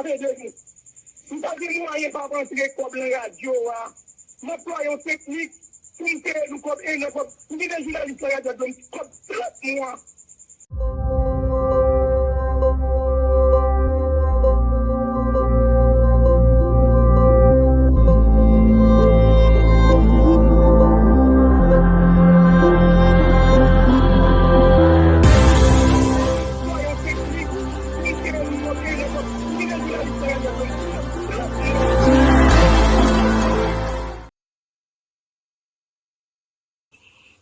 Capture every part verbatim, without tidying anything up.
Ap ede nou. M pa gen mwayen pa rantre kòb nan radyo a. M anplwaye yon teknik pou m peye nou kòb, e nan kòb, m gen de jounalis nan radyo a, m kòb trant mwa.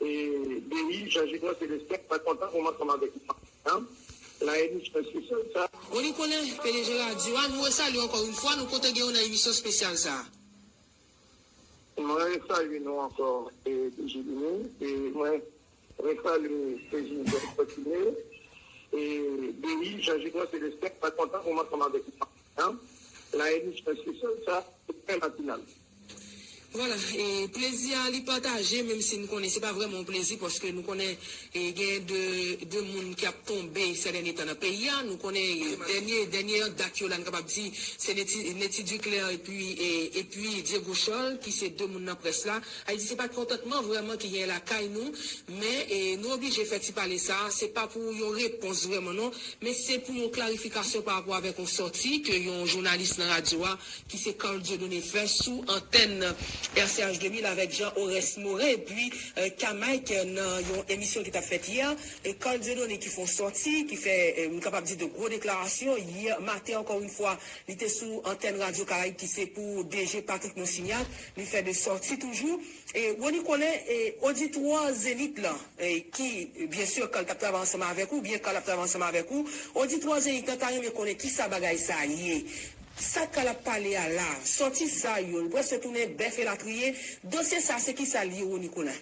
E, Deyi, Jan Junior, Celestin, mwen kontan pou m ansanm avèk nou nan emisyon espesyal sa. Rony Colin, P D G radyo a, nou resalye w ankò yon fwa, nou kontan gen w nan emisyon espesyal sa. Mwen resalye nou ankò, e, P D G Denis, e mwen resalye P D G Fortuné, e, Deyi, Jan Junior, Celestin, mwen kontan pou m ansanm avèk nou nan emisyon espesyal sa, se trè matinal. Vwala, e plezi a li pataje, menm si n konnen se pa vrèman yon plezi, paske nou konnen e gen de, de moun k ap tonbe sè dènye tan nan peyi a. Nou konnen e dènye, dènye an dat yo la, n kapab di, se Netty, Netty Duclair epi, e, epi Diego Charles, ki se de moun nan près la. Ayiti, se pa kontantman vrèman ki gen lakay nou, men e, nou oblije fè ti pale sa. Se pa pou yon repons vrèman, non, men se pou yon klarifikasyon pa rapò avèk yon sòti ke yon jounalis nan radyo a ki se Carl Dieudonné fè sou antèn R C H de mil avèk Jean Oreste Morin epi, e, K-Mike nan yon emisyon ki t ap fèt yè. E Carl Dieudonné ki fè yon sòti, ki fè, e, m kapab di de gwo deklarasyon. Yè maten, ankò yon fwa, li te sou antèn Radyo Karayib ki se pou D G Patrick Monsignac. Li fè de sòti toujou. E Rony Colin, e oditwa Zenith lan, e ki, byen si, Carl t ap travay ansanm avèk ou, byen Carl ap travay ansanm avèk ou, oditwa Zenith lan ta renmen konnen kisa bagay sa ye. Sa Carl ap pale a la, sòti sa yo, l prèske tounen bèf elatriye. Dosye sa, se kisa l ye, Rony Colin?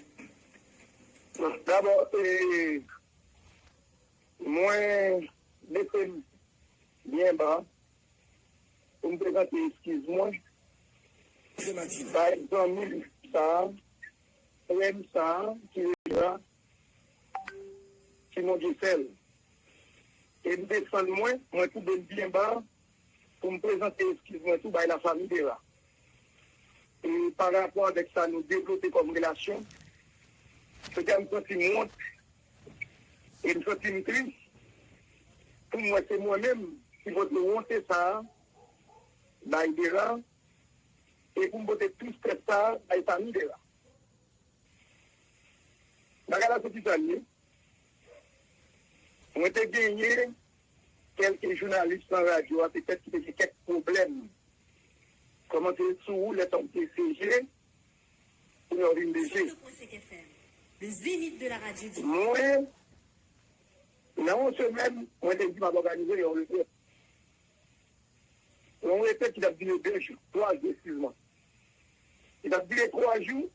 Dabò, e, mwen leve m byen ba pou m prezante eskiz mwen bay zanmi m sa a, frè m sa a, ki rele Simon Dieuseul. E m desann mwen, mwen koube m byen ba pou m prezante eskiz mwen tou bay lafanmi Dera. E pa rapò avèk sa nou devlope kòm relasyon, petèt m santi m wont, e m santi m tris pou m wè se mwen menm ki pote wonte sa a bay Dera, e pou m pote tristès sa a bay fanmi Dera. Bagay la se kisa l ye. Mwen te genyen kèlke jounalis nan radyo a, petèt ki te gen kèk pwoblèm. Kòmanse sou ou lè tan w te C G, kounye a w vin D G. Mwen, nan yon semèn, mwen te di m ap òganize yon retrèt. Yon retrèt ki t ap dire de jou, twa jou, eskiz mwen. Li t ap dire twa jou.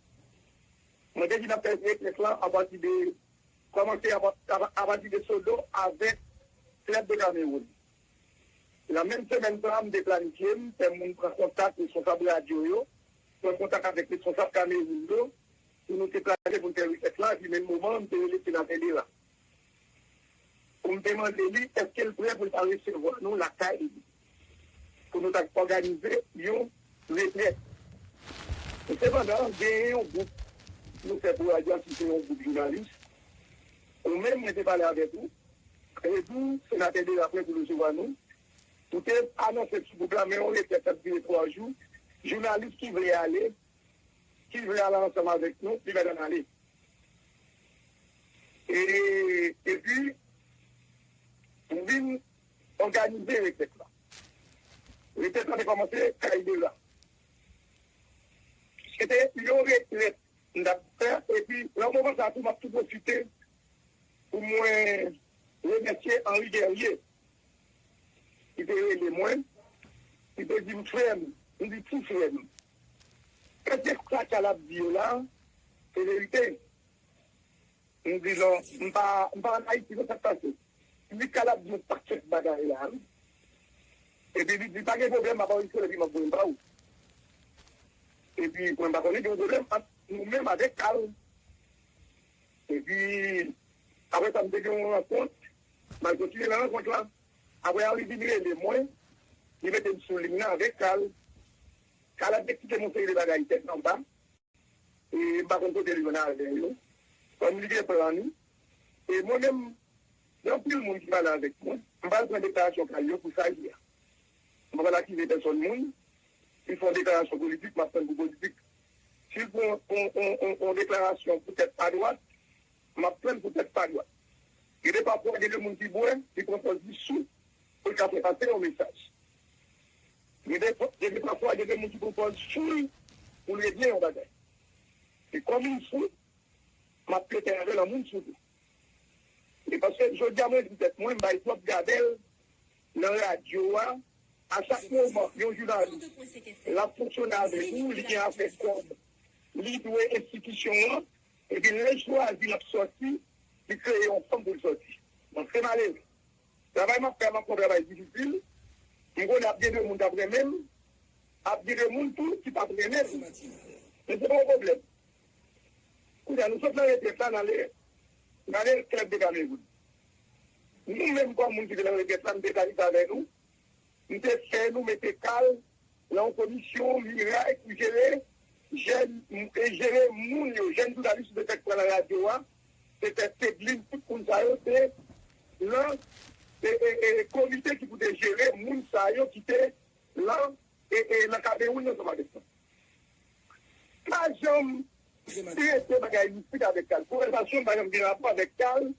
Mwen te di n ap fè retrèt lan apati de, kòmanse apa-, apa-, apati de Sodo avèk Flèv de Kamewoun. Nan menm semèn sa a, m te planifye, m fè moun pran kontak, responsab radyo yo, pran kontak avèk responsab Kamewoun yo, pou nou te planifye pou n fè retrèt lan, epi menm moman an, m te rele senatè Dera. Pou m te mande li èske l prè pou l ta resevwa nou lakay li, pou nou ta òganize yon retrèt. Sepandan, genyen yon gwoup nou fè pou radyo a ki se yon gwoup jounalis. Ou menm, mwen te pale avèk ou. E tou, senatè Dera prè pou resevwa nou. Nou te anonse sou gwoup la, men yon retrèt k ap dire twa jou. Jounalis ki vle ale, ki vle ale ansanm avèk nou, li mèt ann ale. E, epi, m vin òganize retrèt la. Retrèt la te kòmanse kay Dera. Se te yon retrèt m t ap fè, epi nan moman sa a tou, m ap tou pwofite pou mwen remèsye Henri Guerrier, ki te rele mwen, ki te di m, "Frè m," m di, "Ti frè m, èske sa Carl ap di yo la, se verite?" M di, "Non, m pa, m pa ann Ayiti, non, sa k pase?" M di, "Carl ap di yon pakèt bagay la, wi." Epi li di, "Pa gen pwoblèm, m ap anrejistre l epi m ap voye l ba ou." Epi mwen, m pa konnen gen yon pwoblèm ant nou menm avèk Carl. Epi, apre sa, m te gen yon rankont. M al kontinye nan rankont la. Apre, Henri vin rele mwen. li mete m sou liy nan avèk Kal. Kal ap eksplike m yon seri de bagay tèt anba. E m pa konn kote l jwenn avè yo. Kòm li gen plan li. E mwen menm, gen anpil moun ki pale avèk mwen. M pral pran deklarasyon Kal yo pou sa l ye a. M pa pral akize pèsòn moun. Li fè yon deklarasyon politik, m ap tann pou politik. Si l pran yon, yon, yon, yon, yon deklarasyon poutèt pa dwat, m ap tann poutèt pa dwat. Gen de pafwa, gen de moun ki bwè, li pran pòz li sou, pou l ka fè pase yon mesaj. Gen de, gen de pafwa, gen de moun ki pran pòz sou l, pou l regle yon bagay. E kòm li sou, m ap trete avè l an moun sou tou. E paske jodi a mwen di tèt mwen, m bay twòp gabèl nan radyo a, a chak moman, yon jounalis, l ap fonksyone avèk ou, li gen afè kòb, li dwe enstitisyon an, epi lè l chwazi l ap sòti, li kreye yon fòm pou l sòti. Bon, se malere. Travay m ap fè a, m ap fè yon travay difisil. M konnen ap gen de moun k ap renmen m, ap gen de moun tou ki p ap renmen m. Men se pa yon pwoblèm. Kounye a, nou sot nan retrèt la, n ale, n ale Club de Cameroun. Nou menm, kòm moun ki te nan retrèt la, m te planifye avè nou, m te fè nou mete Kal nan yon komisyon miray pou jere jèn, e jere moun yo, jèn jounalis yo te fèk pran nan radyo a, se fè Tedlin, tout moun sa yo te nan e, e, e, komite ki pou te jere moun sa yo ki te nan, e, e, nan Kamewoun ansanm avèk nou. Pa janm trete bagay mistik avèk Kal. Konvèsasyon pa janm gen rapò avèk Kal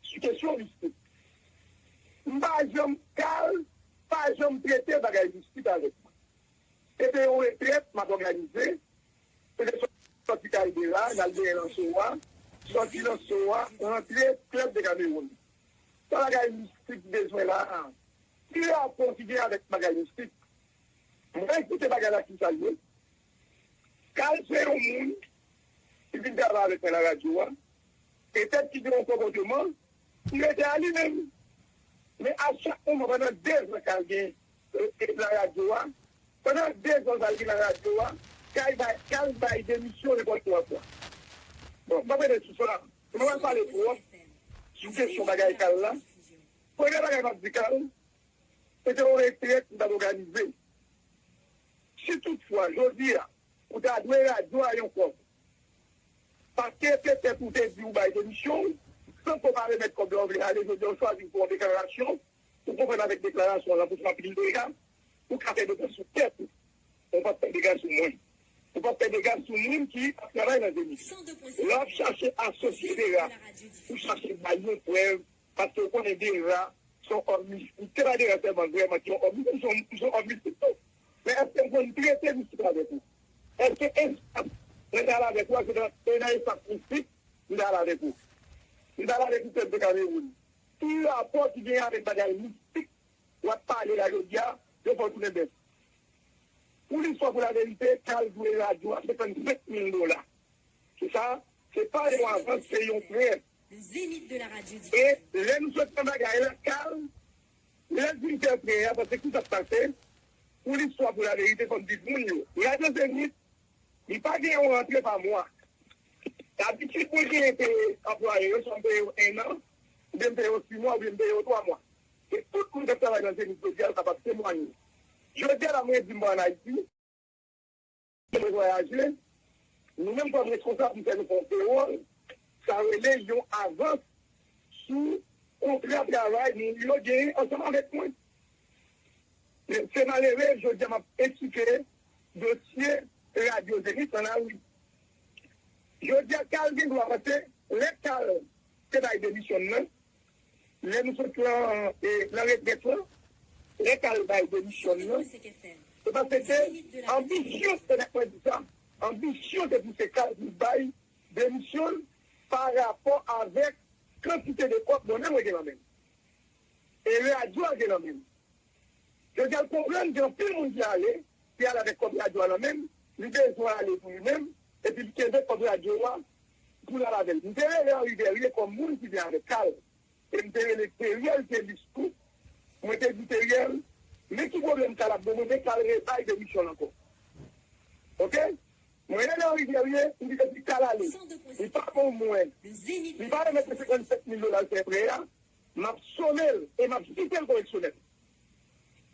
sou kesyon mistik. M pa janm, Kal pa janm trete bagay mistik avèk mwen. Se te yon retrèt m ap òganize. Se te sòti Caldera, n al benyen nan Sowa, sòti nan Sowa, rantre Club de Cameroun. Sa bagay mistik bezwen la a? Ki rapò ki gen avèk bagay mistik? Mwen, koute bagay la ki sa l ye. Kal se yon moun ki vin travay avèk mwen nan radyo a. Petèt ki gen yon konpòteman ki rete a li menm. Men a chak moman, pandan de zan Kal gen, e, e, nan radyo a, pandan de zan Kal gen nan radyo a, Kal bay, Kal bay demisyon nenpòt twa fwa. Bon, m p ap rete sou sa. M p ap pale twòp sou kesyon bagay Kal la. Premye bagay m ap di Kal, se te yon retrèt m t ap òganize. Si toutfwa, jodi a, ou ta dwe radyo a yon kòb, paske petèt ou te di ou bay demisyon w, san ke w pa remèt kòb la, ou vle ale, jodi a, ou chwazi pou fè yon deklarasyon, ou konprann avèk deklarasyon an, pou fè anpil dega, ou ka fè dega sou tèt ou. Ou p ap fè dega sou mwen. Ou p ap fè dega sou moun ki ap travay nan Zenith. Lè w ap chache asosye Dera, ou chache bay yon prèv, paske w konnen Dera se yon òm mistik. Se pa Dera sèlman, vrèman, ki yon òm mistik, se yon, se yon òm mistik tou. Men èske m konn trete mistik avèk ou? Èske espas mwen t al avèk ou a, se nan, se nan espas mistik m t al avèk ou? M t al avèk ou Club de Cameroun. Ki rapò ki genyen avèk bagay mistik w ap pale la jodi a, yo fè w tounen bèf? Pou listwa, pou laverite, Kal dwe radyo a senkannsenk mil dola. Se sa, se pa yon avans, se yon prè. E lè nou sot nan bagay la, Kal, lè l fin fè prè a, paske ki sa k pase? Pou listwa, pou laverite, fò m di moun yo, Radyo Zenith, li pa gen yon rantre pa mwa. Dabitid, mwen genyen peye anplwaye yo, swa m peye yo en an, oubyen m peye yo sis mwa, oubyen m peye yo twa mwa. E tout moun k ap travay nan Zenith jodi a, yo kapab temwaye. Jodi a la, mwen di m pa ann Ayiti, mwen vwayaje, nou menm kòm responsab, nou fè nou fè yon pewòl, sa rele yon avans sou kontra travay moun yo genyen ansanm avèk mwen. Men se malere, jodi a m ap eksplike dosye Radyo Zenith lan la, wi. Jodi a, Kal gen dwa, paske lè Kal te bay demisyon l nan, lè nou sot lan, e, lan retrèt lan, lè Kal bay demisyon l nan, se paske anbisyon, se nèk mwen di sa, anbisyon te pouse Kal pou bay demisyon l pa rapò avèk kantite de kòb mwen menm mwen gen nan men m. E radyo a gen nan men l. Jodi a, l konprann gen anpil moun ki ale, ki ale avèk kòb radyo a nan men l, li bezwen ale pou li menm, epi li kenbe kòb radyo a pou l al avè l. M te rele Henri Verrier kòm moun ki vin avèk Kal. E m te rele Theriel Thelus tou. Mwen te di Theriel, men ki pwoblèm Kal ap ban mwen, men Kal rebay demisyon l ankò. Oke? Mwen rele Henri Verrier, m di depi Kal ale, li pa ban mwen, li pa remèt mwen senkannsenk mil dola l fè prè a, m ap some l e m ap site l koreksyonèl.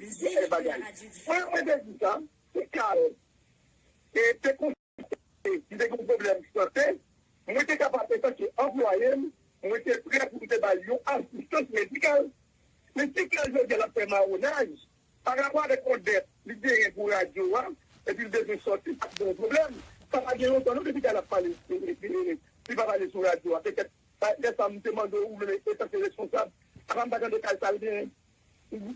gen bagay. Mwen, mwen te di sa, se kal. E te konstaté li te gen yon pwoblèm sante, mwen te kapab, antanke anplwaye m, mwen te prè pou m te ba l yon asistans medikal. Men si kal jodi a l ap fè mawonaj, pa rapò avèk yon dèt li genyen pou radyo a, epi l bezwen sòti, sa gen yon pwoblèm. Sa pa gen lontan non depi kal ap pale, li pa pale sou radyo a. Petèt, lè sa a m te mande w, ou menm antanke responsab, apa m pa tande kal sa l genyen.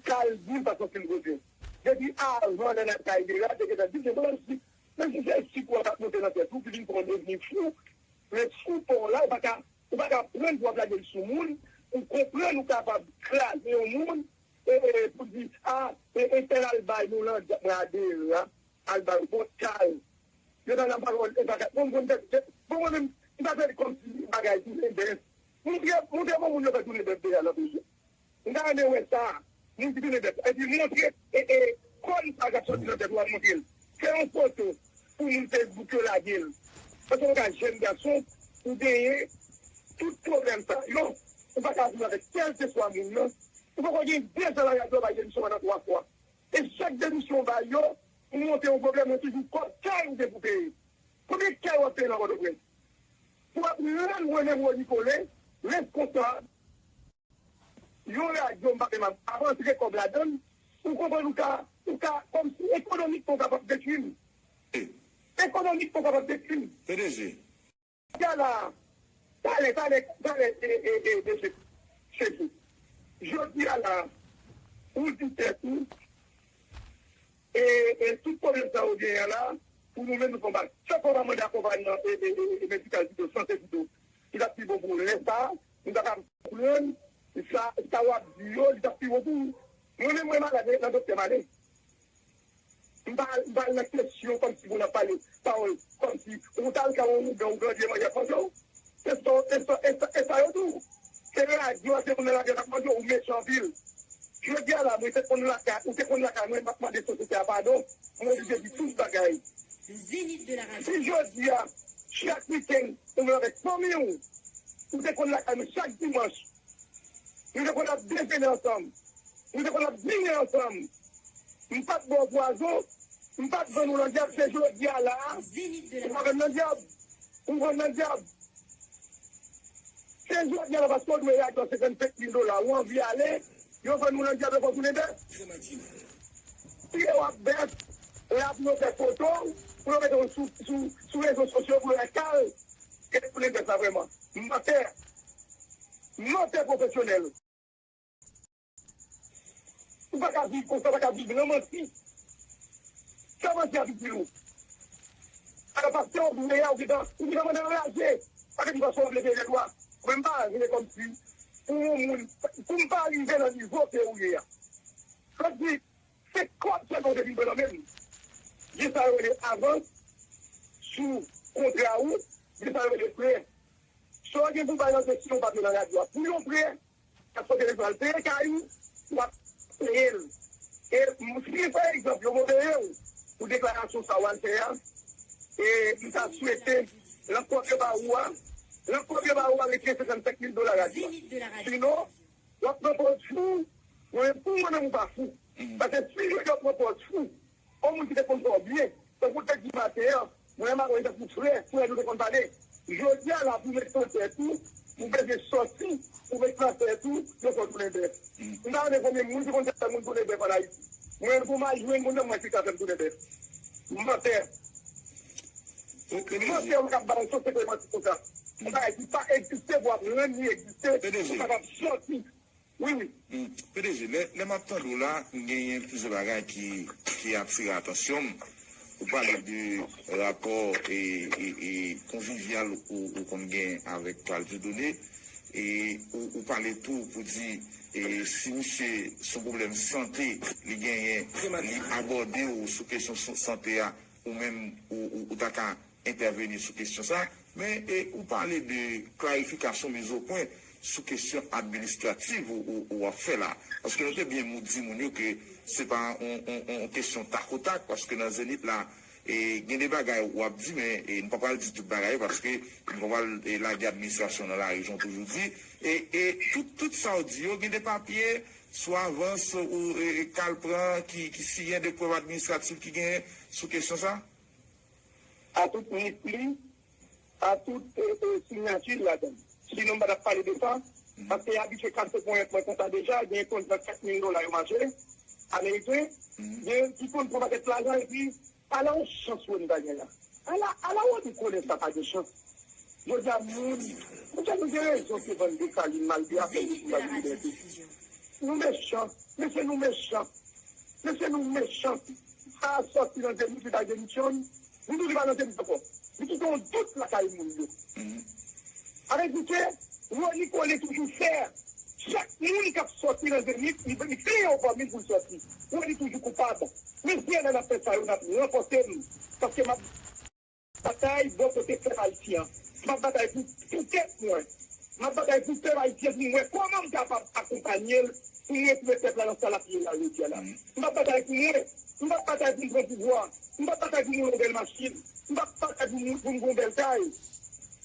Kal di l pa santi l byen. Depi avan lè n ap kay deja, te gentan di l gen pwoblèm sik. Menm si se sik ou a k ap monte nan tèt ou, ki vin fè w devni fou, men fou pa w la, ou pa ka, ou pa ka pran l pou w ap lage l sou moun, ou konprann ou kapab kraze yon moun, e, e, pou di, a, e, entèl al bay nou landyab, mwen adere a, al bay yon bon kal. Yo ta nan pawòl, e bagay. Bon, bon, bon, bon, mwen menm, m ta fè l kòmsi bagay tounen bèf. Montre, montre bon moun yo fè tounen bèf deja nan peyi a. M ta renmen wè sa. Moun ki tounen bèf. Epi montre, e, e, kòn sa k ap sòti nan tèt ou a, montre l. Fè yon foto pou moun Facebook yo lage l. Paske ou ka jèn gason, ou genyen tout pwoblèm sa yo. Ou pa ka viv avèk kèlkeswa moun nan. Ou poko gen de zan nan radyo, pa gen emisyon pandan twa fwa. E chak demisyon w bay yo, ou monte yon pwoblèm, men toujou kòb kay ou gen pou peye. Konbyen kay w ap peye nan Pòtoprens? Pou w ap rann mwen menm Rony Colin responsab yon radyo, m pa menm ap antre kòb ladan l, ou konprann ou ka, ou ka, kòmsi ekonomikman ou kapab detwi m. Ekonomikman ou kapab detwi m. P D G. Jodi a la, talè, talè, talè, e, e, e, mesye, chèche. Jodi a la, ou di tèt ou, e, e, tout pwoblèm sa yo genyen an la, pou nou menm nou fè yon bagay. Chak fwa w pa mande akonpayman, e, e, e, e, medikal pito, sante pito, li t ap pi bon pou ou. Lè sa a, nou ta ka konprann sa, sa w ap di yo, li t ap pi bon pou ou. Mwen menm, mwen malad, nan doktè m ale. M pa, m pa al nan kesyon kòmsi moun ap pale pawòl kòmsi ou t al kay yon ougan, ougan di manje ap manje w. E sa, e sa, e sa, e sa yo di w. Se radyo a, se moun nan radyo k ap manje w, ou mechan anpil. Jodi a la, mwen te konn lakay, ou te konn lakay mwen, m ap mande sosyete a padon. Mwen oblije di tout bagay. Si jodi a, chak wikenn, ou menm avèk fanmi w, ou te konn lakay mwen chak dimanch, nou te konn ap dejene ansanm. Nou te konn ap dine ansanm. M pa t ba w pwazon. M pa t vann ou landyab. Se jodi a la a, ou pa vann landyab. Ou vann landyab. Se jodi a la paske w dwe radyo senkannsenk mil dola, ou anvi ale, yo vann ou nan dyab, yo fè w tounen bèf. Piye w ap bèf, la pou yo fè foto w, pou yo mete w sou, sou, sou rezo sosyo, pou yo wè ka l, e tounen bèf la vrèman. Mantè. Mantè pwofesyonèl. Ou pa ka viv konsa, ou pa ka viv nan manti. Sa manti ap itil ou? Alò, pastè, ou dwe a, ou gentan, ou gentan mande anraje. Pa gen pastè w ap leve lè dwa. Mwen m pa vle kòmsi pou yon moun, pou m pa rive nan nivo ke ou ye a. Sa di, se kòb sèlman ou te vin pran nan men m. Gen sa yo rele avans sou kontra ou, gen sa yo rele prè. Sa w gen pou bay nan kesyon w pa t nan radyo a. Pou yon prè, paske w te pral peye kay ou, w ap peye l. E m, si pa egzanp, yo move yo pou deklarasyon sa w al fè a, e m ta swete, nan kòb yo ba ou a, nan kòb yo ba ou a, retire senkannsenk mil dola radyo a. Sinon, w ap pran pòz fou, mwen, pou mwen menm, ou pa fou. Paske si yo pran pòz fou, yon moun ki te konn fè w byen, tankou w te di maten an, mwen menm avè w se tankou frè, frè nou te konn pale. Jodi a la, pou w met nan tèt ou, ou bezwen sòti, pou w met nan tèt ou, yo fè w tounen bèf. M ta renmen konbyen moun ki konn fè moun tounen bèf ann Ayiti. Mwen, pou m al jwenn moun nan, mwen ki ka fè m tounen bèf. Mantè. Mantè, ou k ap balanse, se kòmanse konsa. Yon bagay ki pa egziste, pou w ap rann li egziste, ou kapab sòti. Wi, wi. Hmm. P D G, lè, lè m ap tande w la, m genyen plizyè bagay ki, ki atire atansyon m. Ou pale de rapò e, e, e konvivyal ou, ou konn gen avèk Carl Dieudonné. E ou, ou pale tou pou di, e, si misye se yon pwoblèm sante li genyen, li abòde w sou kesyon san-, sante a, ou menm, ou, ou, ou ta ka entèveni sou kesyon sa, men, e, ou pale de klarifikasyon, mizopwen sou kesyon administrativ ou, ou, ou ap fè la. Paske nou te byen mou-, di moun yo ke se pa yon, yon, yon kesyon takotak, paske nan Zenith la, e, gen de bagay w ap di, men, e, nou pa pral di tout bagay yo, paske nou pa pral, e, lage administrasyon nan lari, jan w toujou di. E, e tout, tout sa w di yo, gen de papye sou avans ou, e, e, Carl pran ki, ki siyen, de prèv administrativ ki genyen sou kesyon sa? A tout nip li, a tout, e, e, siyati l ladan l. Sinon, m pa t ap pale de sa, paske y abitye kase ponyèt mwen konsa deja, gen konn trannsenk mil dola yo mache, ameriken, gen ki konn pran pakèt lajan, epi, ala yon chans Rony pa gen la. Ala, ala Rony konnen sa pa gen chans. Jodi a, moun, jodi a, nou gen rezon se vann Desalin, malgre afè nou sou Lalibète. Nou mechan, mesye, nou mechan. Mesye, nou mechan. Sa a sòti nan Zenith, li pa Zenith John. Li toujou pa nan Zenith ankò. Li kite yon dout lakay moun yo. Sa vle di ke Rony Colin toujou fè chak moun k ap sòti nan Zenith, li, li kreye yon fòmil pou l sòti. Rony toujou koupab. Mesye, lè n ap fè sa yo, n ap ranfòse m. Paske m ap batay bò kote pèp ayisyen an. M ap batay pou, pou tèt mwen. M ap batay pou pèp ayisyen, pou m wè kòman m kapab akonpanye l, pou m retire pèp la nan sa l ap ye la jodi a la. M p ap batay pou mwen. M p ap batay pou m pran pouvwa. M p ap batay pou m yon bèl machin. M p ap batay pou m, pou m gon bèl kay.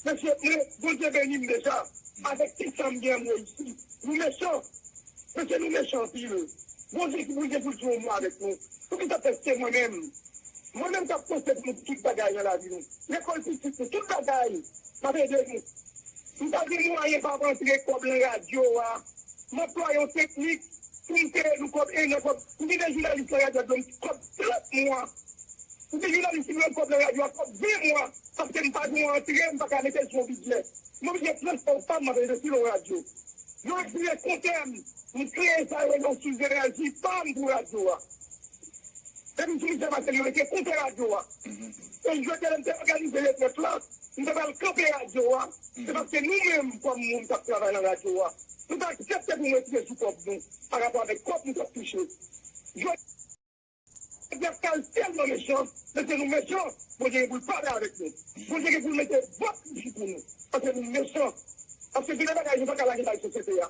Mesye, mwen, Bondye beni m deja avèk tout sa m gen an, m reyisi. Nou mechan. Mesye, nou mechan anpil. Bondye ki pou gen pou l di yon mo avèk nou. Poukisa tèste mwen menm? Mwen menm k ap panse pou nou tout bagay nan lavi nou. Lekòl pitit nou, tout bagay. M ap ede nou. M pa gen mwayen pa rantre kòb nan radyo a. M anplwaye yon teknik pou m peye nou kòb, e nan kòb. M gen de jounalis nan radyo a, m kòb trant mwa. M gen jounalis ki dwe m kòb nan radyo a, kòb ven mwa. Paske m pa gen yon antre, m pa ka mete l sou yon bidjè. M oblije pran kòb pa m, m ap envesti nan radyo. Yo retire kontè m. M kreye sa yo rele yon sous enèji pa m pou radyo a. Depi m sou Michel Martelly, yo retire kontè radyo a. E jodi a, lè m te òganize retrèt la, m te pral kanpe radyo a. Se paske nou menm, kòm moun k ap travay nan radyo a, nou pa aksepte pou nou retire sou kòb nou, pa rapò avèk kòb nou t ap touche. Jodi a, Carl tèlman mechan, mesye, nou mechan. Bondye gen pou l pale avèk nou. Bondye gen pou l mete bòt li sou kou nou. Paske nou mechan. Paske gen de bagay nou pa ka lage bay sosyete a.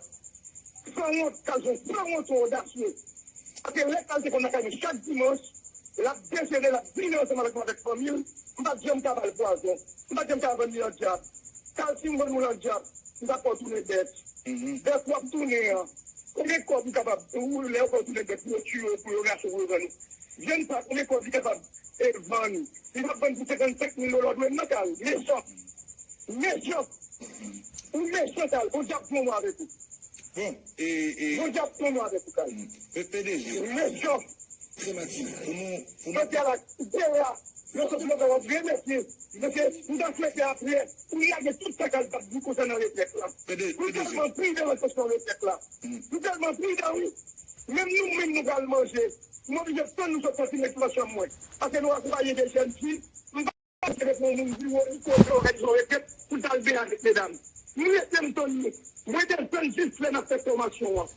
Sanwont, Carl se yon sanwont, yon odasye. Paske lè Carl te konn lakay mwen chak dimanch, l ap dejene, l ap dine ansanm avèk mwen, avèk fanmi l. M pa t janm ka ba l pwazon. M pa t janm ka vann li nan dyab. Carl, si m vann ou nan dyab, m ta fè w tounen bèf. Bèf w ap tounen an, konbyen kòb ou kapab, ou, lè yo fè w tounen bèf, pou yo tiye w, pou yo rache w, pou yo vann ou? Jèn sa, konbyen kòb li kapab, e, vann? Li p ap vann pou senkannsenk mil dola, w dwe m nan, Carl. Mechan. Mechan. Ou mechan, Kal. Bondye ap pran mwen avèk ou. Bon, e, e, Bondye ap pran mwen avèk ou, Kal. Mm. P-, P D G. Ou mechan. Pou nou, pou nou Kote a la, kote a la, nan santiman sa w ap remèsye. Paske m ta swete apre, ou lage tout sa Kal t ap di konsènan retrèt la. P D G, M P D G. Tèlman pridan nan kesyon retrèt la. Mm. M tèlman pridan, wi. Menm nou menm nou pral manje. M oblije tann nou sot soti met nan chanm mwen. Paske nou akonpaye de jèn fi. M pa Mwen te depi yon moun di, Woni, kote w ka di yon retrèt pou l t al benyen avèk medam. Nou rete m tann nou. Mwen desann jis lè n ap fè fòmasyon an.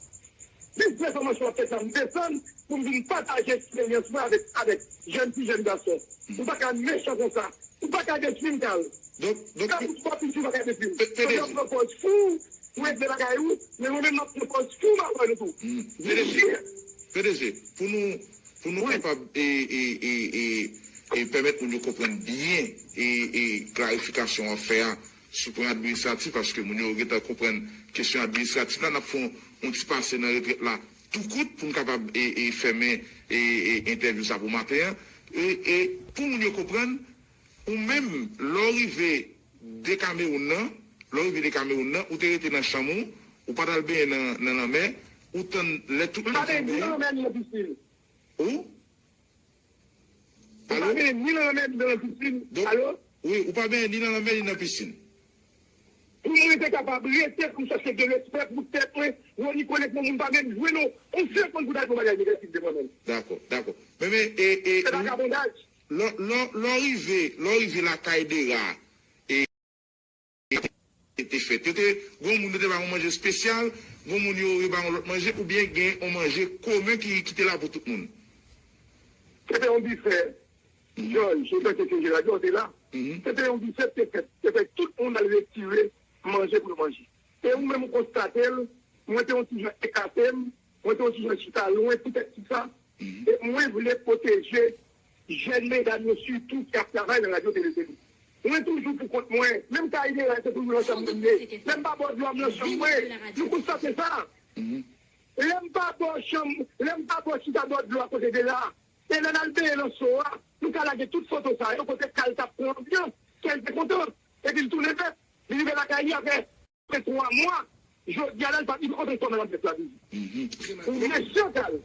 Jis lè fòmasyon an ap fèt la, m desann pou m vin pataje eksperyans mwen avèk, avèk jèn fi, jèn gason. Ou pa ka mechan konsa. Ou pa ka detwi m, Kal. Donk, donk, Kal, ou pa piti, ou pa ka detwi m. P-, P D G. Pandan w pran pòz fou, ou regle bagay ou, men mwen menm m ap pran pòz fou, m ap wè nou tou. Hmm. P D G, P D G, pou nou, pou nou Wi. kapab e, e, e, e, e pèmèt moun yo konprann byen e, e klarifikasyon w ap fè a sou pwen administratif, paske moun yo gentan konprann kesyon administratif la, n ap fè yon, yon ti pase nan retrèt la tou kout pou n kapab e, e fèmen e, e entèvyou sa pou maten an. E, e pou moun yo konprann, ou menm, lè w rive de Kamewoun nan, lè w rive de Kamewoun nan, ou te rete nan chanm ou, ou pa t al benyen nan, nan lanmè, ou tann lè tout M pa moun fin benyen ni nan benyen. lanmè ni nan pisin. Ou? M pa Alo? benyen ni nan lanmè ni nan pisin. Donk, Alo? Wi, ou pa benyen ni nan lanmè ni nan pisin. Pou mwen te kapab rete pou m chache gen respè pou tèt mwen, Woni konnen pou moun pa menm jwenn yon, yon segonn pou ta di yon bagay negatif de mwen menm. Dakò, dakò. Men, men, e, e, Se vakabondaj. lè, lè, lè w rive, lè w rive lakay Dera, e, e, te, te fèt. Yo te, gon moun yo te ba yon manje espesyal, gon moun yo, yo ba yon lòt manje, oubyen gen yon manje komen ki, ki te la pou tout moun? Se te yon bifè. Jòj, se tanke ke Jeradyo te la. Mhm. Se te yon bifè ki te fèt. Se fè tout moun al retire manje pou yo manje. E ou menm ou konstate l, mwen te yon ti jan ekate m, mwen te yon ti jan chita lwen poutèt ki sa. Mhm. E mwen vle pwoteje jèn medam yo sitou ki ap travay nan radyo tele. Mwen toujou pou kont mwen, menm kay Dera se toujou nan chanm mwen ye. Lè m pa bò dlo a m nan chanm mwen, nou konstate sa. Mhm. Lè m pa bò chanm, lè m pa bò chita bò dlo a kote Dera, e lè n al benyen nan so a, nou ka lage tout foto sa yo kote Kal t ap pran anbyans, kè l te kontan, epi l tounen vèt, li rive lakay li apre twa mwa, jodi a la, li pa, li pa kontan kòman l ap fè sa toujou. Mhm. Ou mechan, Kal.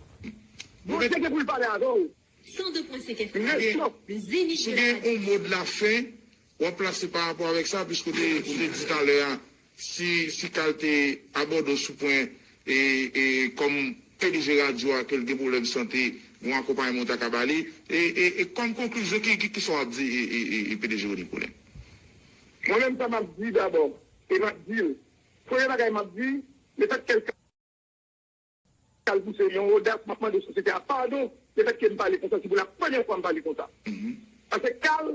Bondye gen pou l pale avè w. Mechan. Si gen yon mo de la fen, w ap plase pa rapò avèk sa, piske w te, ou te di talè a, si, si Kal te abòde w sou pwen, e, e, kòm P D G radyo a, ke l gen pwoblèm sante, gen yon akonpayman w ta ka ba li, e, e, e kòm konklizyon, ki, ki, ki sa w ap di, e, e, e, e P D G Rony Colin? Mwen menm, sa m ap di dabò, e m ap di l, premye bagay m ap di, lefètke l Kal pouse yon odas, m ap mande sosyete a padon, lefètke m pale konsa, se pou la premyè fwa m pale konsa. Mhm. Paske Kal,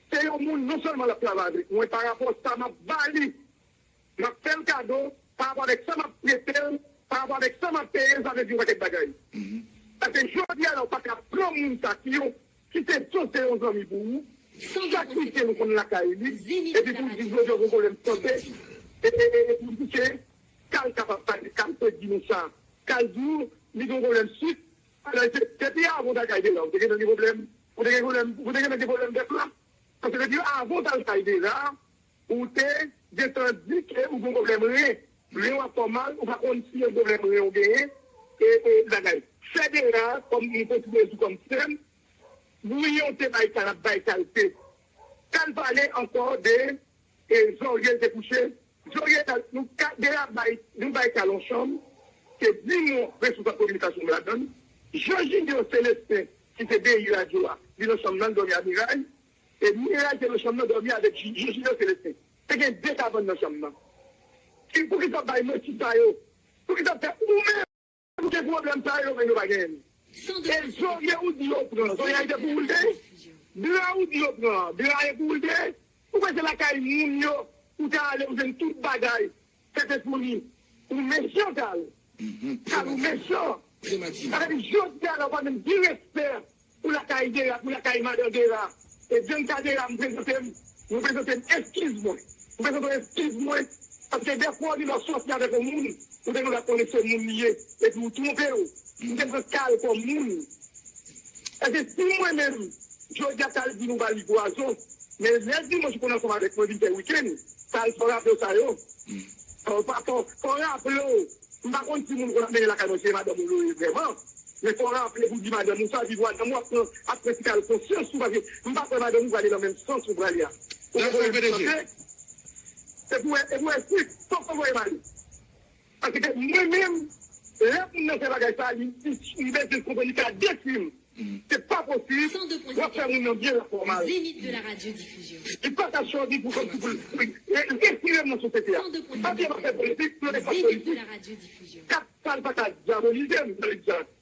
se yon moun, non sèlman l ap travay avèk mwen, pa rapò sa m ap ba li, m ap fè l kado, pa rapò avèk sa m ap prete l, pa rapò avèk sa m ap peye l, sa vle di yon pakèt bagay. Mhm. Paske jodi a la, ou pa ka pran moun sa ki yon, ki te sanse yon zanmi pou ou, ki sakrifye nou konn lakay li, epi pou w di jodi a w gon pwoblèm sante, e, e, e, e pou w di se Kal kapab pale, Kal pè di nou sa. Kal di w li gen yon pwoblèm sik. Alò, se, depi avan w t al kay Dera, ou te gentan gen pwoblèm, ou te gen pwoblèm, ou te gentan gen pwoblèm vèt la. Paske depi avan w t al kay Dera, ou te gentan di ke ou gen pwoblèm ren. Ren w ap fè w mal, ou pa konn si yon pwoblèm ren ou genyen, e, e bagay. Fè Dera, kòm m konsidere sou kòm sè m, bouyi yon te bay Kal, ap bay Kal te. Kal pale ankò de e zòrye l te kouche. Zòrye l, nou ka, Dera bay, nou bay Kal yon chanm, se di mwen responsab kominikasyon m ladan l. Jean Junior Célestin, ki se D J radyo a, li nan chanm nan, l dòmi a Miray. E Miray te nan chanm nan, dòmi avèk Jean Junior Célestin. Te gen de kabann nan chanm nan. Ki, poukisa w bay manti sa yo? Poukisa w fè ou menm? Ou gen pwoblèm sa yo, men yo pa genyen l. E zòrye ou di yo pran, zòrye a te pou ou l te? Dra ou di yo pran, dra a e pou ou l te? Ou kwè se lakay moun yo, ou te ale, ou jwenn tout bagay, se te pou li. Ou mechan, Kal. Kal, ou mechan. Sa vle di, jodi a la, ou pa menm gen respè. Pou lakay Dera, pou lakay madan Dera. E Bianca Dera, m prezante m, m prezante m eskiz mwen. M prezante w eskiz mwen. Paske dèfwa, ou di lè w sòti avèk yon moun, ou te dwe konnen se moun li ye. Epi ou twonpe w. M te pran Kal kòm moun. Èske si mwen menm, jodi a Kal di nou ba li pwazon, men lè dimanch ou konn ansanm avèk mwen vin fè wikenn, Kal fè w raple w sa yo. Fò w pa, fò, fò w raple w. M pa konn si moun konn ap mennen lakay mwen, se madanm ou yo ye vrèman. Men fò w raple pou di madanm ou sa, di madanm ou ap pran, ap pran ti kal konsyans ou, paske m pa kwè madanm ou prale nan menm sans ou prale a. Ou konprann sa m di? E pou wè, e pou wè si, fòk ou voye m ale. Paske mwen menm, lè moun nan fè bagay sa, li, li, li bezwen konprann li ka detwi m. Se pa posib, w ap fè moun nan byen la fòmal. Li pa ka chwazi pou kòmsi pou l retire m nan sosyete a. Paske m ap fè politik, m ap fè politik. Kat sa l pa ka dyabolize m, Jean-Luc Jacques.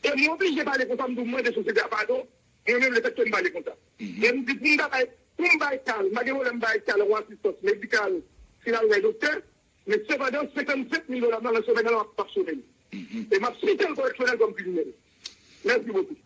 E m oblije pale konsa, m di w mande sosyete a padon, mwen menm, lefètke m pale konsa. E m di, pou m ta bay, pou m bay kal, m pa gen pwoblèm bay kal yon asistans medikal, si l al wè doktè, men sepandan, senkannsenk mil dola nan semèn nan, l ap pa chome. E m ap site l koreksyonèl kòm kriminèl. Mèsi bokou.